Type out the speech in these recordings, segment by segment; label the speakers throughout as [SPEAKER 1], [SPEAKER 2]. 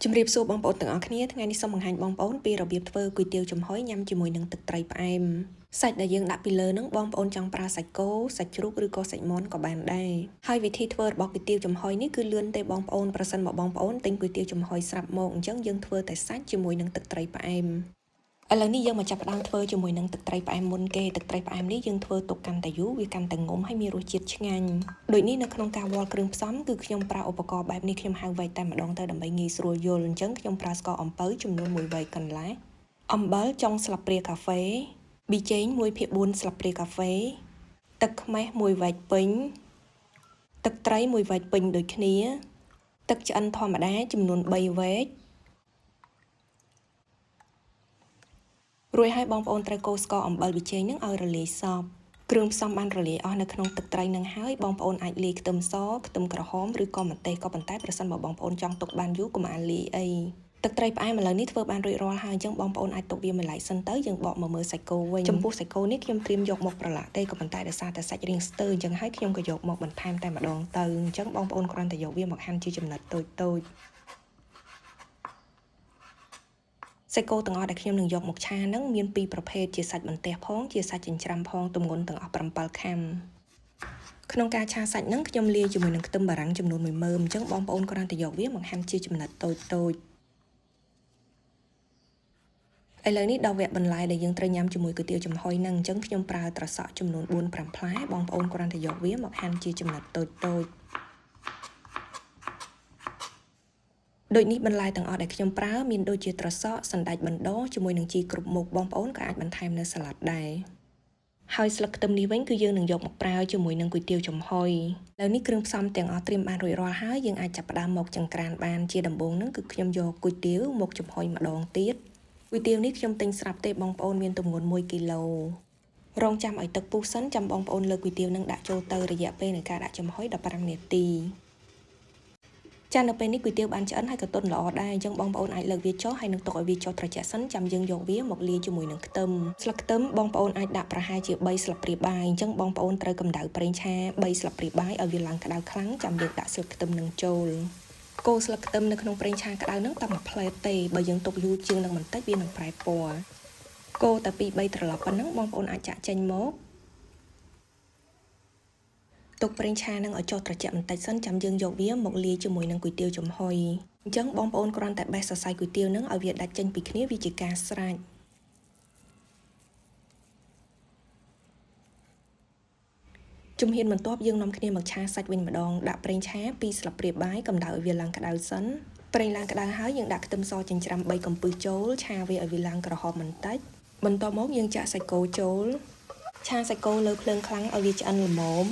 [SPEAKER 1] ជំរាបសួរបងប្អូនទាំងអស់គ្នាថ្ងៃនេះសូមបង្ហាញបងប្អូនពីរបៀបធ្វើគុយទាវចំហុយញ៉ាំជាមួយនឹងទឹកត្រីផ្អែមសាច់ដែលយើងដាក់ពីលើហ្នឹងបងប្អូនចង់ប្រើសាច់គោសាច់ជ្រូកឬក៏សាច់មាន់ក៏បានដែរហើយវិធីធ្វើរបស់គុយទាវចំហុយនេះគឺលឿនទេបងប្អូនប្រសិនបើបងប្អូនទិញគុយទាវចំហុយស្រាប់មកអញ្ចឹងយើងធ្វើតែសាច់ជាមួយនឹងទឹកត្រីផ្អែមឥឡូវនេះយើងមកចាប់ផ្ដើមធ្វើជាមួយនឹងទឹកត្រីផ្អែមមុនគេទឹកត្រីផ្អែមនេះយើងធ្វើទុកកាន់តែយូរវាកាន់តែងំហើយមានរសជាតិឆ្ងាញ់ដូចនេះនៅក្នុងការវាល់គ្រឿងផ្សំគឺខ្ញុំប្រើឧបករណ៍បែបនេះខ្ញុំហៅវែកតែម្ដងទៅដើម្បីងាយស្រួលយល់អញ្ចឹងខ្ញុំប្រើស្ករអំពៅចំនួន1វែកកន្លះអំបិលចុងស្លាបព្រាកាហ្វេប៊ីចេង1/4ស្លាបព្រាកាហ្វេទឹកខ្មេះ1វែកពេញទឹកត្រី1វែកពេញដូចគ្នាទឹកឆ្អិនធម្មតាចំនួន3វែករួចហើយបងប្អូនត្រូវកូរស្ករអំបិលប៊ីចេងនឹងឲ្យរលាយសព្វគ្រឿងផ្សំបានរលាយអស់នៅក្នុងទឹកត្រីនឹងហើយបងប្អូនអាចលាយខ្ទឹមសខ្ទឹមក្រហមឬក៏ម្ទេសក៏ប៉ុន្តែប្រសិនបើបងប្អូនចង់ទុកបានយូរកុំអាលលាយអីទឹកត្រីផ្អែមឥឡូវនេះធ្វើបានរួចរាល់ហើយអញ្ចឹងបងប្អូនអាចទុកវាមួយឡែកសិនទៅយើងបកមកមើលសាច់គោវិញចំពោះសាច់គោនេះខ្ញុំត្រៀមយកមកប្រឡាក់ទេក៏ប៉ុន្តែដោយសារតែសាច់រាងស្ទើរអញ្ចឹងហើយខ្ញុំក៏យកមកបន្ថែមតែម្ដងទៅអញ្ចឹងបងប្អូនគ្រាន់តែយកវាមកហាន់ជាចំណិតតូចៗសាច់គោទាំងអស់ដែលខ្ញុំនឹងយកមកឆានឹងមានពីរប្រភេទជាសាច់បន្ទះផងជាសាច់ចិញ្ច្រាំផងទម្ងន់ទាំងអស់7ខាំក្នុងការឆាសាច់នឹងខ្ញុំលាយជាមួយនឹងខ្ទឹមបារាំងចំនួន1មើមអញ្ចឹងបងប្អូនគ្រាន់តែយកវាមកហាន់ជាចំណិតតូចៗឥឡូវនេះដល់វគ្គបន្លែដែលយើងត្រូវញ៉ាំជាមួយគុយទាវចំហុយនឹងអញ្ចឹងខ្ញុំប្រើត្រសក់ចំនួន4-5ផ្លែបងប្អូនគ្រាន់តែយកវាមកហាន់ជាចំណិតតូចៗដូចនេះបន្លែទាំងអស់ដែលខ្ញុំប្រើមានដូចជាត្រសក់សណ្តែកបណ្ដុះជាមួយនឹងជីគ្រប់មុខបងប្អូនក៏អាចបន្ថែមនៅសាឡាត់ដែរហើយស្លឹកខ្ទឹមនេះវិញគឺយើងនឹងយកមកប្រើជាមួយនឹងគុយទាវចំហុយឥឡូវនេះគ្រឿងផ្សំទាំងអស់ត្រៀមបានរួចរាល់ហើយយើងអាចចាប់ផ្ដើមមកចង្ក្រានបានជាដំបូងហ្នឹងគឺខ្ញុំយកគុយទាវមកចំហុយម្ដងទៀតគុយទាវនេះខ្ញុំទិញស្រាប់ទេបងប្អូនមានទម្ងន់1គីឡូរងចាំឲ្យទឹកពុះសិនចាំបងប្អូនលើកគុយទាវនឹងដាក់ចូលទៅរយៈពេលនៃការដាក់ចំហុយ15នាទីចានៅពេលនេះគុយទាវបានឆ្អិនហើយក៏ទន់ល្អដែរអញ្ចឹងបងប្អូនអាចលើកវាចុះហើយនឹងទុកឲ្យវាចុះត្រជាក់សិនចាំយើងយកវាមកលាយជាមួយនឹងខ្ទឹមស្លឹកខ្ទឹមបងប្អូនអាចដាក់ប្រហែលជា3ស្លាបព្រាបាយអញ្ចឹងបងប្អូនត្រូវកម្ដៅប្រេងឆា3ស្លាបព្រាបាយឲ្យវាឡើងក្ដៅខ្លាំងចាំយើងដាក់ស្លឹកខ្ទឹមនឹងចូលកូរស្លឹកខ្ទឹមនៅក្នុងប្រេងឆាក្ដៅនឹងតែមួយផ្លែទេបើយើងទុកយូរជាងនឹងបន្តិចវានឹងប្រែពណ៌កូរតែ2-3ត្រឡប់ប៉ុណ្ណឹងបងប្អូនអាចចាក់ចេញមកទុកប្រេងឆានឹងឲ្យចុះត្រជាក់បន្តិចសិនចាំយើងយកវាមកលាយជាមួយនឹងគុយទាវចំហុយអញ្ចឹងបងប្អូនគ្រាន់តែបេះសរសៃគុយទាវនឹងឲ្យវាដាច់ចេញពីគ្នាវាជាការស្រេចជំហានបន្ទាប់យើងនាំគ្នាមកឆាសាច់វិញម្ដងដាក់ប្រេងឆា2ស្លាបព្រាបាយកម្ដៅឲ្យវាឡើងក្ដៅសិនប្រេងឡើងក្ដៅហើយយើងដាក់ខ្ទឹមសចិញ្ច្រាំ3កំពឹសចូលឆាវាឲ្យវាឡើងក្រហមបន្តិចបន្ទាប់មកយើងចាក់សាច់គោចូលឆាសាច់គោលើភ្លើងខ្លាំងឲ្យវាឆ្អិនល្មម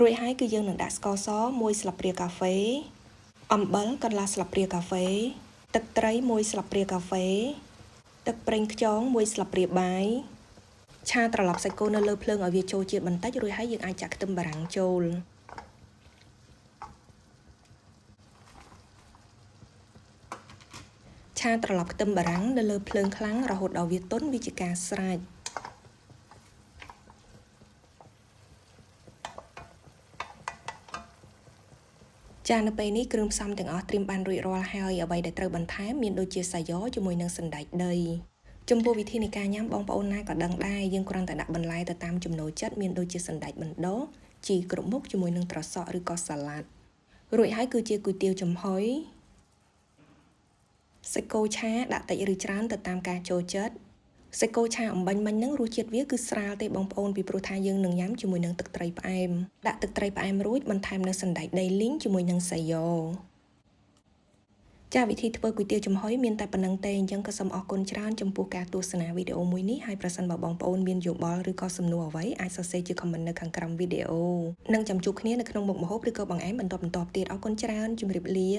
[SPEAKER 1] រួចហើយគឺយើងនឹងដាក់ស្ករស1ស្លាបព្រាកាហ្វេអំបិលកន្លះស្លាបព្រាកាហ្វេទឹកត្រី1ស្លាបព្រាកាហ្វេទឹកប្រេងខ្យង1ស្លាបព្រាបាយឆាត្រឡប់សាច់គោនៅលើភ្លើងឲ្យវាចូលជាតិបន្តិចរួចហើយយើងអាចចាក់ខ្ទឹមបារាំងចូលឆាត្រឡប់ខ្ទឹមបារាំងនៅលើភ្លើងខ្លាំងរហូតដល់វាទន់វាជាការស្រេចចានៅពេលនេះគ្រឿងផ្សំទាំងអស់ត្រៀមបានរួចរាល់ហើយអ្វីដែលត្រូវបន្ថែមមានដូចជាសាយ៉ជាមួយនឹងសណ្តែកដីចំពោះវិធីនៃការញ៉ាំបងប្អូនណាក៏ដឹងដែរយើងគ្រាន់តែដាក់បន្លែទៅតាមចំណូលចិត្តមានដូចជាសណ្តែកបណ្ដុះជីគ្រប់មុខជាមួយនឹងត្រសក់ឬក៏សាឡាត់រួចហើយគឺជាគុយទាវចំហុយសាច់គោឆាដាក់តិចឬច្រើនទៅតាមការចូលចិត្តសាច់គោឆាអំបញ្ញមិញហ្នឹងរសជាតិវាគឺស្រាលទេបងប្អូនពីព្រោះថាយើងនឹងញ៉ាំជាមួយនឹងទឹកត្រីផ្អែមដាក់ទឹកត្រីផ្អែមរួចបន្ថែមនៅសណ្តែកដីលីងជាមួយនឹងសាយ៉ចាវិធីធ្វើគុយទាវចំហុយមានតែប៉ុណ្្នឹងទេអញ្ចឹងក៏សូមអរគុណច្រើនចំពោះការទស្សនាវីដេអូមួយនេះហើយប្រសិនបើបងប្អូនមានយោបល់ឬក៏សំណួរអ្វីអាចសរសេរជា comment នៅខាងក្រោមវីដេអូនិងចាំជួបគ្នានៅក្នុងមុខម្ហូបឬក៏បង្អែមបន្តៗទៀតអរគុណច្រើនជម្រាបលា